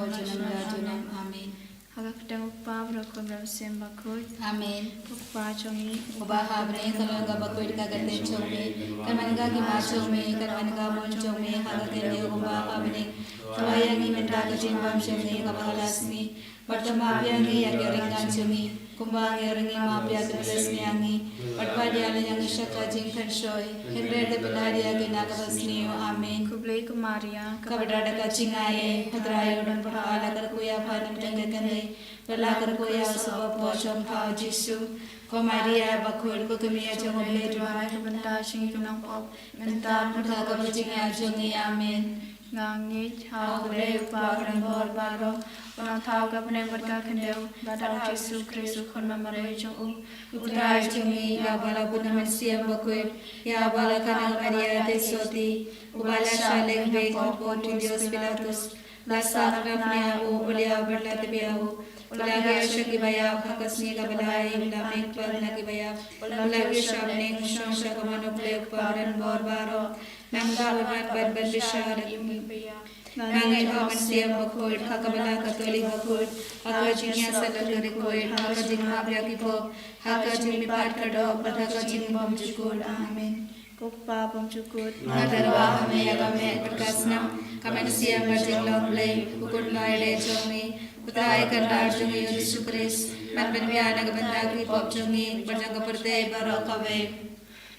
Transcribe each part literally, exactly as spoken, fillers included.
haduh junom la junom. Amen. Ha ka kyrteng u Kpa bad u Khun bad u Mynsiem Bakhuid. Amen. Ko Kpa jong ngi uba ha bneng, ka long ka bakhuid ka kyrteng jong me, kan long ka hima jong me, kan long ka mon jong me ha ka kyrteng kumba ha bneng. Thaw ïa ngi mynta ka jingbam jong ngi kaba ha la sngi. Bad tip map ïa ngi ïa ki ringgan jong ngi, kumba ngi ring ngi map ïa ki ba la sniew ïa ngi. Bad pat ïa lade ïa ngi sha ka jingpynshoi, hynrei da pyllait ïa ngi na kaba sniew. Amen. Khublei ko Maria, kaba don da ka jingaiei, U Trai u don bad pha, la kyrkhu ïa pha na ka bneng ka kynthei, bad la kyrkhu ïa u sawdong jong pha u Jisu. Ko Maria bakhuid, ko kmie jong U Blei, duwai ïa ngi ki bynta jong ngi ki nongpop, mynta bad ha ka por jingïap jong ngi. Amen. Nga ngeit ha U Blei u Kpa uba don bor baroh, uba nongthaw ha bneng bad ha ka khyndew, bad ha u Jisu Khrist u Khun Bamar jong u, U Trai jong ngi, ïa uba la bud na u Mynsiem Bakhuid, ïa uba la kha na ka Maria theisotti, uba la shah lyngbeiñ ha u Pontius Pilatus, la sah, la kynduh, u la ïap bad la tip ïa u, u la kyiad sha kiba ïap, ha ka sngi kaba lai u la mihpat na kiba ïap, u la kiew sha bneng, u shong sha kamon U Blei u Kpa uba don bor baroh. Nangta u wan ban bishar ïa ki mei. Nga ngeit ha u Mynsiem Bakhuid, ha ka Balang Katholik bakhuid, ha ka jingïasyllok bakhuid, ha ka jingmap ïa ki pop, ha ka jingmihpat ka doh, bad ha ka jingbymjukut. Amen. Ko Kpa bymjukut, nga tyrwa ha me ïa ka met bad ka snam, ka mynsiem bad jinglong Blei, u Khun ba ïadei jong me, U Trai Kynrad jong ngi u Jisu Khrist, ban pynbiang na ka bynta ki pop jong ngi bad jong ka pyrthei baroh kawei.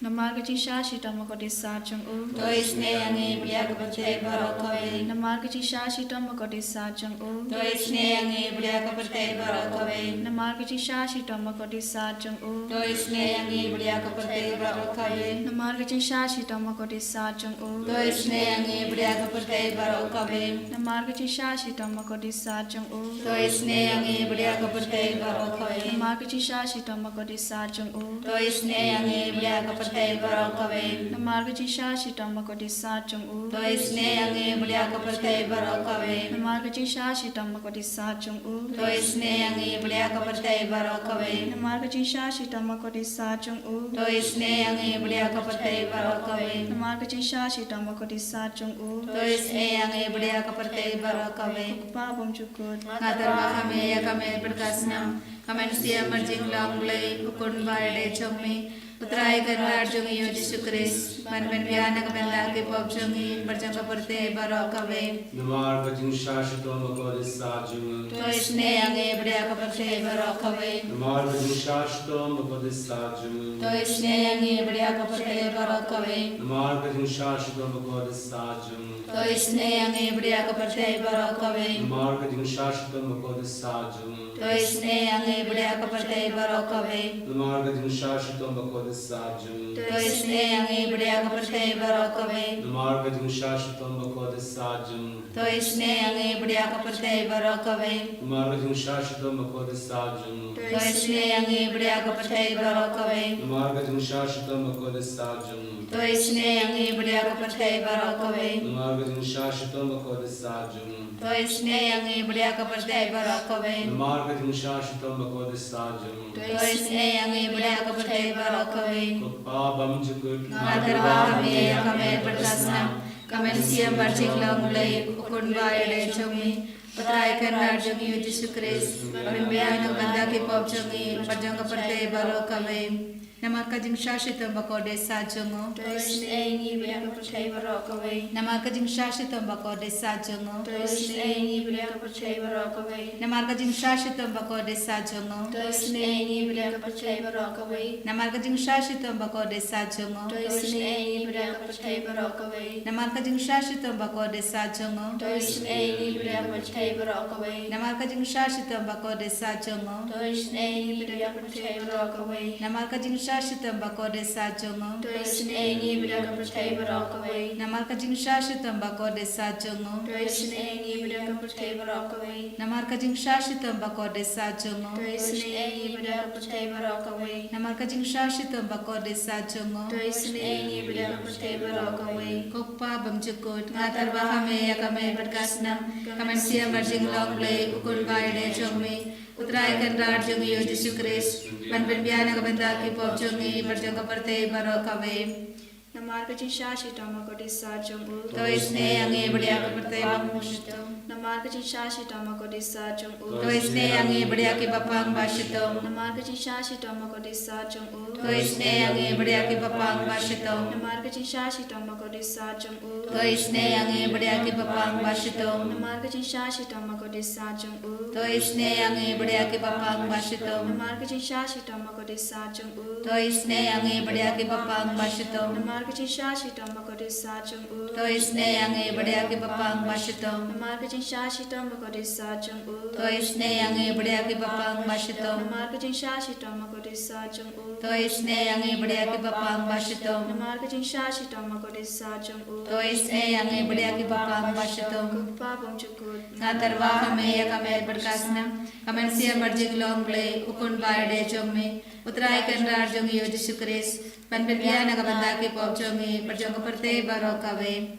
Namar ka jingshah shitom bakordit sat jong u, to isynei ïa ngi bad ïa ka pyrthei baroh kawei. Namar ka jingshah shitom bakordit sat jong u, to isynei ïa ngi bad ïa ka pyrthei baroh kawei. Namar ka jingshah shitom bakordit sat jong u, to isynei ïa ngi bad ïa ka pyrthei baroh kawei. Namar ka jingshah shitom bakordit sat jong u, to isynei ïa ngi bad ïa ka pyrthei baroh kawei. Namar ka jingshah shitom bakordit sat jong u, to isynei ïa ngi bad ïa ka pyrthei baroh kawei. Namar ka jingshah shitom bakordit sat jong u, to isynei ïa ngi bad ïa ka pyrthei baroh kawei. Namar ka jingshah shitom bakordit sat jong u, to isynei ïa ngi bad ïa ka pyrthei baroh kawei. Namar ka jingshah shitom bakordit sat jong u, to isynei ïa ngi bad ïa ka pyrthei baroh kawei. Namar ka jingshah shitom bakordit sat jong u, to isynei ïa ngi bad ïa ka pyrthei baroh kawei. Namar ka jingshah shitom bakordit sat jong u, to isynei ïa ngi bad ïa ka pyrthei baroh kawei. Ko Kpa bymjukut, nga tyrwa ha me ïa ka met bad ka snam, ka mynsiem bad jinglong Blei, u Khun ba ïadei jong me, U Trai Kynrad jong ngi u Jisu Khrist, ban pynbiang na ka bynta ki pop jong ngi bad jong ka pyrthei baroh kawei. Namar ka jingshah shitom bakordit sat jong u, to isynei ïa ngi bad ïa ka pyrthei baroh kawei. Namar ka jingshah shitom bakordit sat jong u, to isynei ïa ngi bad ïa ka pyrthei baroh kawei. Namar ka jingshah shitom bakordit sat jong u, to isynei ïa ngi bad ïa ka pyrthei baroh kawei. Namar ka jingshah shitom bakordit sat jong u, to isynei ïa ngi bad ïa ka pyrthei baroh kawei. Namar ka jingshah shitom bakordit sat jong u, to isynei ïa ngi bad ïa ka pyrthei baroh kawei. Namar ka jingshah shitom bakordit sat jong u, to isynei ïa ngi bad ïa ka pyrthei baroh kawei. Namar ka jingshah shitom bakordit sat jong u, to isynei ïa ngi bad ïa ka pyrthei baroh kawei. Namar ka jingshah shitom bakordit sat jong u, to isynei ïa ngi bad ïa ka pyrthei baroh kawei. Namar ka jingshah shitom bakordit sat jong u, to isynei ïa ngi bad ïa ka pyrthei baroh kawei. Namar ka jingshah shitom bakordit sat jong u, to isynei ïa ngi bad ïa ka pyrthei baroh kawei. Ko Kpa bymjukut, nga tyrwa ha me ïa ka met bad ka snam, ka mynsiem bad jinglong Blei, u Khun ba ïadei jong me, U Trai Kynrad jong ngi u Jisu Khrist, ban pynbiang na ka bynta ki pop jong ngi bad jong ka pyrthei baroh kawei. Namar ka jingshah shitom bakordit sat jong u, to isynei ïa ngi bad ïa ka pyrthei baroh kawei. Namar ka jingshah shitom bakordit sat jong u, to isynei ïa ngi bad ïa ka pyrthei baroh kawei. Namar ka jingshah shitom bakordit sat jong u, to isynei ïa ngi bad ïa ka pyrthei baroh kawei. Namar ka jingshah shitom bakordit sat jong u, to isynei ïa ngi bad ïa ka pyrthei baroh kawei. Namar ka jingshah shitom bakordit sat jong u, to isynei ïa ngi bad ïa ka pyrthei baroh kawei. Namar ka jingshah shitom bakordit sat jong u, to isynei ïa ngi bad ïa ka pyrthei baroh kawei. Namar ka jingshah Shitom ba kordit sat jong u. To isynei ïa ngi bad ïa ka pyrthei baroh kawei. Namar ka jingshah shitom ba kordit sat jong u. To isynei ïa ngi bad ïa ka pyrthei baroh kawei. Namar ka jingshah shitom ba kordit sat jong u. To isynei ïa ngi bad ïa ka pyrthei baroh kawei. Namar ka jingshah shitom ba kordit sat jong u. To isynei ïa ngi bad ïa ka pyrthei baroh kawei. Ko Kpa bymjukut, nga tyrwa ha me ïa ka met bad ka snam, ka mynsiem bad jinglong Blei, u Khun ba ïadei jong me, u Trai Kynrad jong ngi u Jisu Khrist, ban pynbna na ka bynta ki pop jong ngi bad jong ka pyrthei baroh kawei. Namar ka jingshah shitom ba kordit sat jong u. To isynei ïa ngi bad ïa ka pyrthei baroh kawei. Namar ka jingshah shitom ba kordit sat jong u. To isynei ïa ngi bad ïa ki bapang ba shitom. Namar ka jingshah shitom ba kordit sat jong u. To isynei ïa ngi bad ïa ki bapang ba shitom. Namar ka jingshah shitom ba kordit sat jong u. To isynei ïa ngi bad ïa ki bapang ba shitom. Namar ka jingshah shitom ba kordit sat jong u. To isynei ïa ngi bad ïa ki bapang ba shitom. Namar ka jingshah shitom ba kordit sat jong u. To isynei ïa ngi bad ïa ki bapang ba shitom. Namar ka jingshah shitom ba kordit sat jong u. To isynei ïa ngi bad ïa ki bapang ba shitom. Namar ka jingshah shitom ba kordit sat jong u. To isynei ïa ngi bad ïa ki bapang ba shitom. Namar ka jingshah shitom ba kordit sat jong u. To isynei ïa ngi bad ïa ki bapang ba shitom. Namar ka jingshah shitom ba kordit sat jong u. To isynei ïa ngi bad ïa ki bapang ba shitom. Ko Kpa bymjukut. Nga tyrwa ha me ïa ka met bad ka snam, ka mynsiem bad jinglong Blei, u Khun ba ïadei jong me, u Trai Kynrad jong ngi u Jisu Khrist, ban pynbna na ka bynta ki pop jong ngi bad jong ka pyrthei baroh kawei.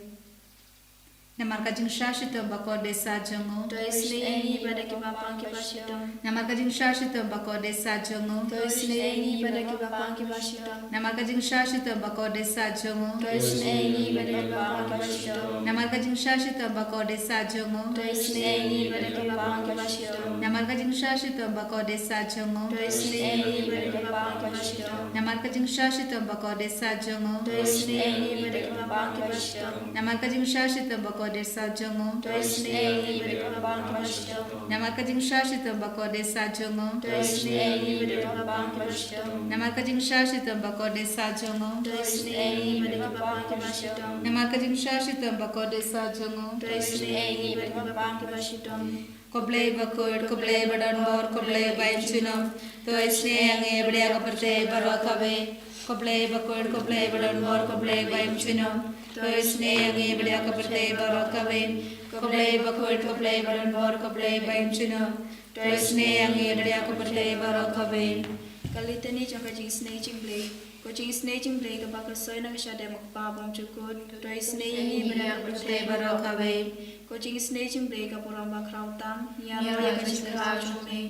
Namar ka jingshah shitom ba kordit sat jong u. To isynei ïa ngi bad ïa ki bapang ki ba shitom. Namar ka jingshah shitom ba kordit sat jong u. To isynei ïa ngi bad ïa ki bapang ki ba shitom. Namar ka jingshah shitom ba kordit sat jong u. To isynei ïa ngi bad ïa ki bapang ki ba shitom. Namar ka jingshah shitom ba kordit sat jong u. To isynei ïa ngi bad ïa ki bapang ki ba shitom. Namar ka jingshah shitom ba kordit sat jong u. To isynei ïa ngi bad ïa ki bapang ki ba shitom. Namar ka jingshah shitom ba kordit sat jong u. To isynei ïa ngi bad ïa ki bapang ki ba shitom. Namar ka jingshah shitom ba kordit sat jong u. To isynei ïa ngi bad ïa ki bapang ki ba shitom. Namar ka jingshah shitom ba kordit shat jong u. To isynei ïa ngi bad ïa ki bapang ki ba shitom. Namar ka jingshah shitom ba kordit shat jong u. To isynei ïa ngi bad ïa ki bapang ki ba shitom. Namar ka jingshah shitom ba kordit shat jong u. To isynei ïa ngi bad ïa ki bapang ki ba shitom. Ko Blei bakhuid, ko Blei badonbor, ko Blei ba im junom. To isynei ïa ngi bad ïa ka pyrthei baroh kawei. Ko Blei bakhuid, ko Blei badonbor, ko Blei ba im junom. To isynei ïa ngi bad ïa ka pyrthei baroh kawei. Ko Blei bakhuid, ko Blei badonbor, ko Blei ba im junom. To isynei ïa ngi bad ïa ka pyrthei baroh kawei. Ka Litany jong ka Jingisynei Jingblei. Ko Jingisynei Jingblei kaba khuslai na ka shadem u Kpa bymjukut. To isynei ïa ngi bad ïa ka pyrthei baroh kawei. Ko Jingisynei Jingblei ka burom bakhraw tam. Ïa ngi ïa ka jingkyrkhu jong me.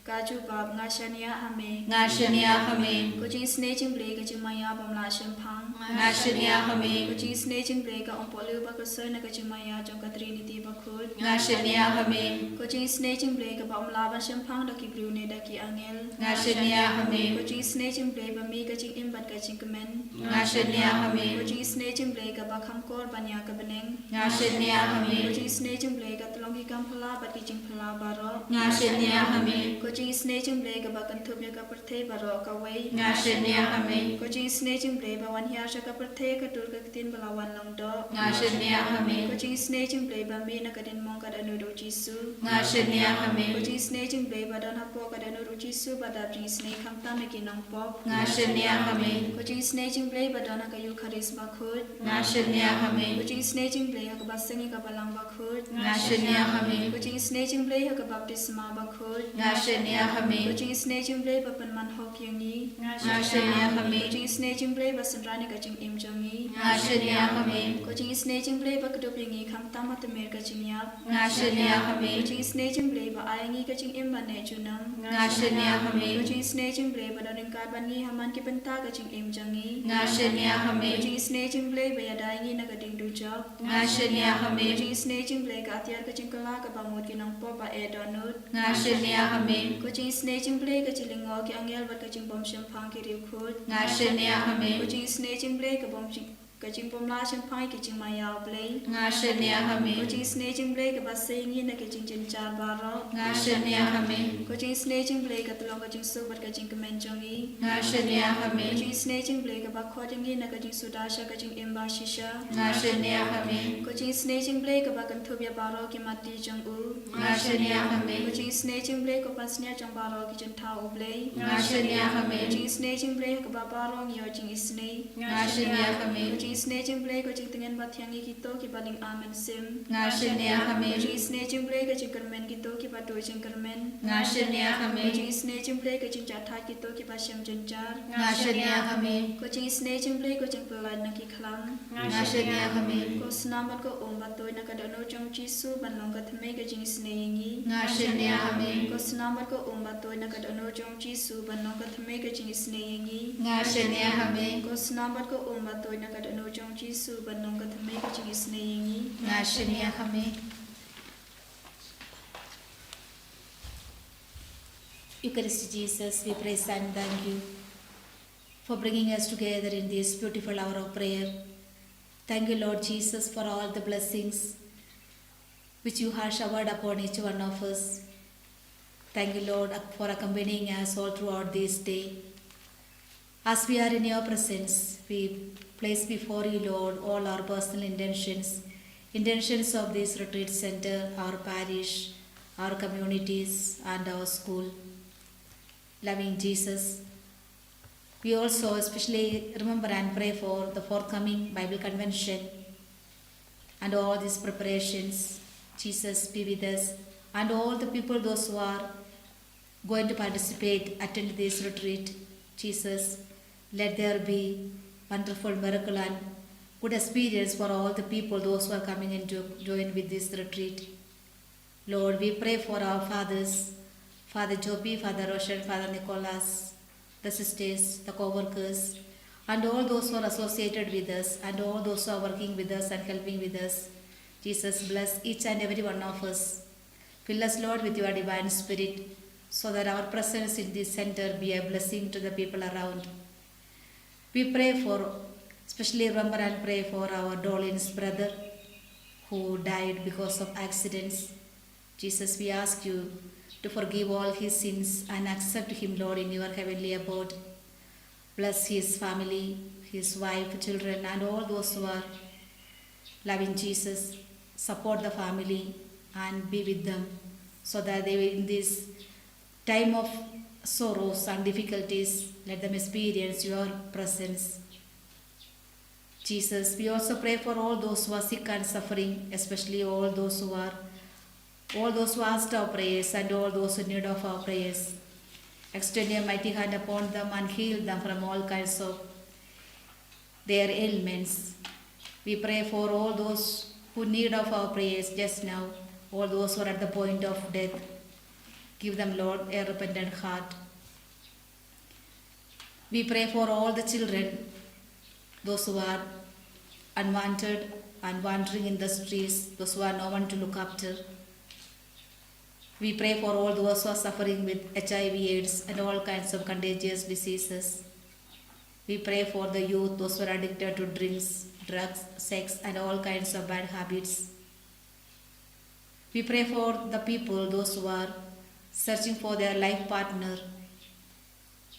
Ka jubab, nga shaniah ha me. Nga shaniah ha me. Ko Jingisynei Jingblei ka jingmaïa bym lah shemphang. Nga shaniah ha me. Ko Jingisynei Jingblei ka umpohliew ba khuslai na ka jingmaïa jong ka Trinity bakhuid. Nga shaniah ha me. Ko Jingisynei Jingblei kaba ym lah ban shemphang da ki briew ne da ki angel. Nga shaniah ha me. Ko Jingisynei Jingblei ba mih ka jingim bad ka jingkmen. Nga shaniah ha me. Ko Jingisynei Jingblei kaba kham kor ban ïa ka bneng. Nga shaniah ha me. Ko Jingisynei Jingblei ka tyllong ki kam phylla bad ki jingphylla baroh. Nga shaniah ha me. Ko Jingisynei Jingblei kaba kynthup ïa ka pyrthei baroh kawei. Nga shaniah ha me. Ko Jingisynei Jingblei ba wan hiar sha ka pyrthei ka dur ka ktien ba la wan long doh. Nga shaniah ha me. Ko Jingisynei Jingblei ba mih na ka diengphna ka dohnud u Jisu. Nga shaniah ha me. Ko Jingisynei Jingblei ba don hapoh ka dohnud u Jisu ba dap jingisynei khamtam ïa ki nongpop. Nga shaniah ha me. Ko Jingisynei Jingblei ba don ha ka Eukharist bakhuid. Nga shaniah ha me. Ko Jingisynei Jingblei ha kaba seng ïa ka Balang bakhuid. Nga shaniah ha me. Ko Jingisynei Jingblei ha ka baptisma bakhuid. Nga shaniah ha me. Ko Jingisynei Jingblei ba pynman hok ïa ngi. Nga shaniah ha me. Ko Jingisynei Jingblei ba synran ïa ka jingim jong ngi. Nga shaniah ha me. Ko Jingisynei Jingblei ba kdup ïa ngi khamtam ha tmier ka jingïap. Nga shaniah ha me. Ko Jingisynei Jingblei ba ai ïa ngi ka jingim ban neh junom. Nga shaniah ha me. Ko Jingisynei Jingblei ba don ryngkat bad ngi ha man ki bynta ka jingim jong ngi. Nga shaniah ha me. Ko Jingisynei Jingblei ba ïada ïa ngi na ka dieng dujok. Nga shaniah ha me. Ko Jingisynei Jingblei ka atiar ka jingkylla kaba mut ki nongpop ba eh dohnud. Nga shaniah ha me. Ko Jingisynei Jingblei ka jinglyngngoh ki angel bad ka jingbymshemphang ki riewkhuid. Nga shaniah ha me. Ko Jingisynei Jingblei ka bym jing ka jingpynmlai shemphang ïa ka jingmaïa U Blei. Nga shaniah ha me. Ko jingisynei jong U Blei kaba sei ïa ngi na ka jingjynjar baroh. Nga shaniah ha me. Ko jingisynei jong U Blei ka tyllong ka jingsuk bad ka jingkmen jong ngi. Nga shaniah ha me. Ko jingisynei jong U Blei kaba khot ïa ngi na ka jingsuda sha ka jingim ba shisha. Nga shaniah ha me. Ko jingisynei jong U Blei kaba kynthup ïa baroh ki matti jong u. Nga shaniah ha me. Ko jingisynei jong U Blei ko pansngiat jong baroh ki jingthaw U Blei. Nga shaniah ha me. Ko jingisynei jong U Blei ha kaba baroh ngi ïoh jingisynei. Nga shaniah ha me. Ko jingisynei jong U Blei ko jingtngen ba thiang ïa kito kiba lyngba mynsiem. Nga shaniah ha me. Ko jingisynei jong U Blei ko jingkyrmen kito kiba duh jingkyrmen. Nga shaniah ha me. Ko jingisynei jong U Blei ko jingjahthait kito kiba shem jynjar. Nga shaniah ha me. Ko jingisynei jong U Blei ko jingpyllait na ki khlam. Nga shaniah ha me. Ko snam bad ko um ba tuid na ka dohnud jong U Jisu ban long ka thymmei ka jingisynei ïa ngi. Nga shaniah ha me. Ko snam bad ko um ba tuid na ka dohnud jong U Jisu ban long ka thymmei ka jingisynei ïa ngi. Nga shaniah ha me. Ko snam bad ko um ba tuid na ka dohnud jong U Jisu ban long ka thymmei ka jingisynei ïa ngi. Nga shaniah ha me. Eucharist Jesus, we praise and thank you for bringing us together in this beautiful hour of prayer. Thank you, Lord Jesus, for all the blessings which you have showered upon each one of us. Thank you, Lord, for accompanying us all throughout this day. As we are in your presence, we place before you, Lord, all our personal intentions, intentions of this retreat center, our parish, our communities, and our school. Loving Jesus, we also especially remember and pray for the forthcoming Bible convention and all these preparations. Jesus, be with us and all the people, those who are going to participate, attend this retreat. Jesus, let there be wonderful miracle and good experience for all the people, those who are coming in to join with this retreat. Lord, we pray for our fathers, Father Joby, Father Roshan, Father Nicholas, the sisters, the co-workers, and all those who are associated with us, and all those who are working with us and helping with us. Jesus, bless each and every one of us. Fill us, Lord, with your divine spirit, so that our presence in this center be a blessing to the people around. We pray for, especially remember and pray for our Dolin's brother who died because of accidents. Jesus, we ask you to forgive all his sins and accept him, Lord, in your heavenly abode. Bless his family, his wife, children, and all those who are loving Jesus. Support the family and be with them so that they will, in this time of sorrows and difficulties, let them experience your presence. Jesus, we also pray for all those who are sick and suffering, especially all those who are, all those who asked our prayers and all those in need of our prayers. Extend your mighty hand upon them and heal them from all kinds of their ailments. We pray for all those who need of our prayers just now, all those who are at the point of death. Give them, Lord, a repentant heart. We pray for all the children, those who are unwanted and wandering in the streets, those who have no one to look after. We pray for all those who are suffering with H I V AIDS and all kinds of contagious diseases. We pray for the youth, those who are addicted to drinks, drugs, sex, and all kinds of bad habits. We pray for the people, those who are searching for their life partner.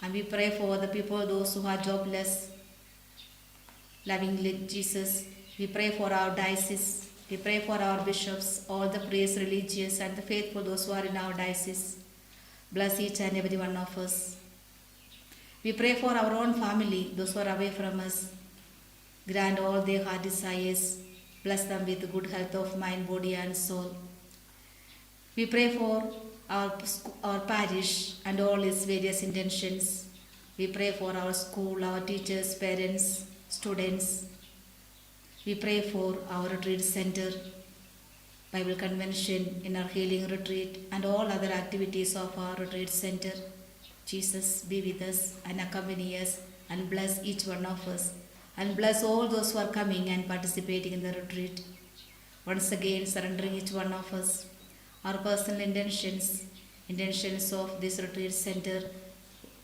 And we pray for the people, those who are jobless. Loving li-, Jesus, we pray for our diocese. We pray for our bishops, all the priests, religious, and the faithful, those who are in our diocese. Bless each and every one of us. We pray for our own family, those who are away from us. Grant all their heart desires. Bless them with good health of mind, body, and soul. We pray for our, sc-, our parish and all its various intentions. We pray for our school, our teachers, parents, students. We pray for our retreat center, Bible convention, inner healing retreat, and all other activities of our retreat center. Jesus, be with us and accompany us and bless each one of us and bless all those who are coming and participating in the retreat. Once again, surrendering each one of us, our personal intentions, intentions of this retreat center,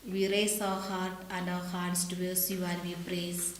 we raise our heart and our hands towards you and we praise.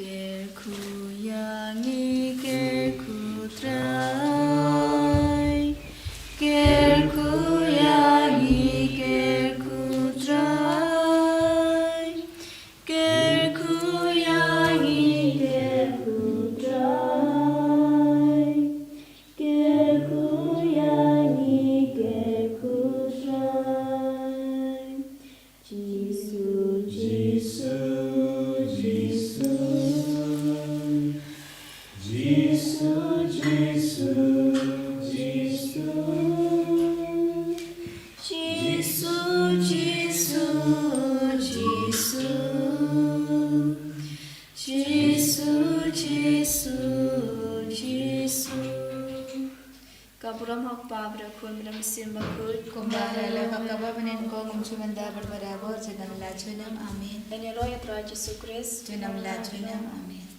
Kyrkhu ïa ngi, kyrkhu Trai. Kyrkhu ïa ngi, kyrkhu Trai. Kyrkhu ïa ngi, kyrkhu Trai. Kyrkhu ïa ngi, kyrkhu Trai. Jisu, Jisu, Jisu. Jisu, Jisu, Jisu. Jisu, Jisu, Jisu. Jisu, Jisu, Jisu. Ka burom ha u Kpa bad ha u Khun bad ha u Mynsiem Bakhuid. Kumba ha la ka kaba mynnyngkong, kumjuh mynta bad barabor, junom la junom. Amen. Ngin ïaroh ïa u Trai Jisu Khrist. Junom la junom. Amen.